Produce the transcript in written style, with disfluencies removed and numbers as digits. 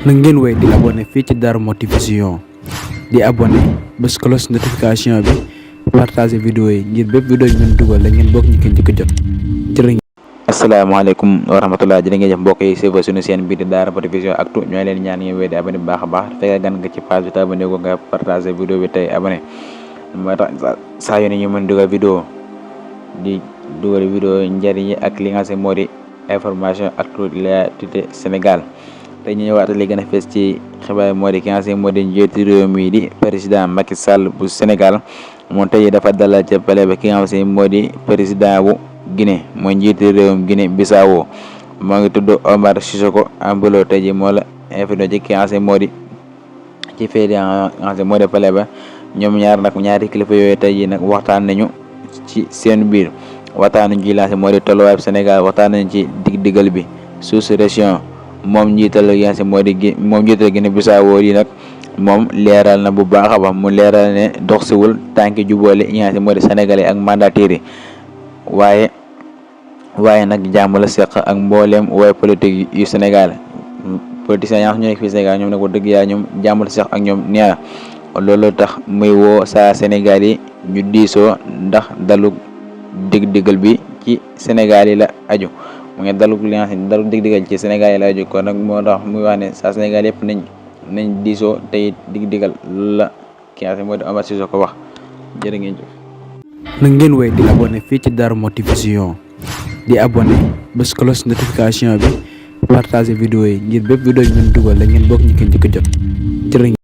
na ngeen wéy di abonné fii ci Darou Mouhty Vision di abonné bés cloche notification bi partager vidéo yi ngir bépp vidéo ñu dugal la ngeen bokk ñu ko njëkk a jot jërë ngeen. asalaamaaleykum wa rahmatulah jërë ngeen jëf mbokk yi suivre suñu chaîne bii di Darou Mouhty Vision Actu ñooy leen ñaan ngeen wéy di abonné bu baax a baax fekkee gan nga ci page bi te abonné ko nga partager vidéo bi tey abonné moo tax saa yu ne ñu mën dugal vidéo di dugal vidéo njëriñ yi ak li nga xam moo di information actualité Sénégal tey ñu ñëwaat li gën a fees ci xibaar moo di ki nga xam moo di njiitu réew mi di président Macky Sall bu Sénégal moom tey dafa dalal ca palais ba ki nga xam moo di président bu Guinée mooy njiitu réewum Guinée Bissau moo ngi tudd Omar Sissoko Embalo tey ji moo la invité ci ki nga xam moo di ci fee nga xam moo di palais ba ñoom ñaari kilifa yooyu tey ji nag waxtaan nañu ci seen biir waxtaan nañu ci lancé moo di tolluwaay Sénégal waxtaan nañu ci dig-digal bi sous-région moom njiital yi nga xam moo di njiital Guinée Bissau yi nag moom leeral na bu baax a baax mu leeral ne dox siwul tànki jubóole yi nga xam moo di sénégalais ak mandataires yi waaye nag jàmm la seq ak mbooleem way politique yu Sénégal politiciens yaa xam ñu nekk fii Sénégal ñoom nag wax dëgg yaa ñoom jàmm la seq ak ñoom nee na loolu tax muy woo saa Sénégal yi ñu diisoo ndax dalu dig-digal bi ci Sénégal yi la aju mu ngi dalu li nga xam ne dalu dig-digal ci Sénégal yi la aju kon nag moo tax muy wax ne saa Sénégal yëpp nañ diisoo tey dig-digal loolu la ki nga xam ne moo di Omar Sissoko wax jërë ngeen jëf. na ngeen wéy di abonné fii ci Darou Mouhty Vision di abonné bés cloche notification bi partager vidéo yi ngir bépp vidéo ñu dugal la ngeen bokk ñu ko njëkk a jot jërë ngeen.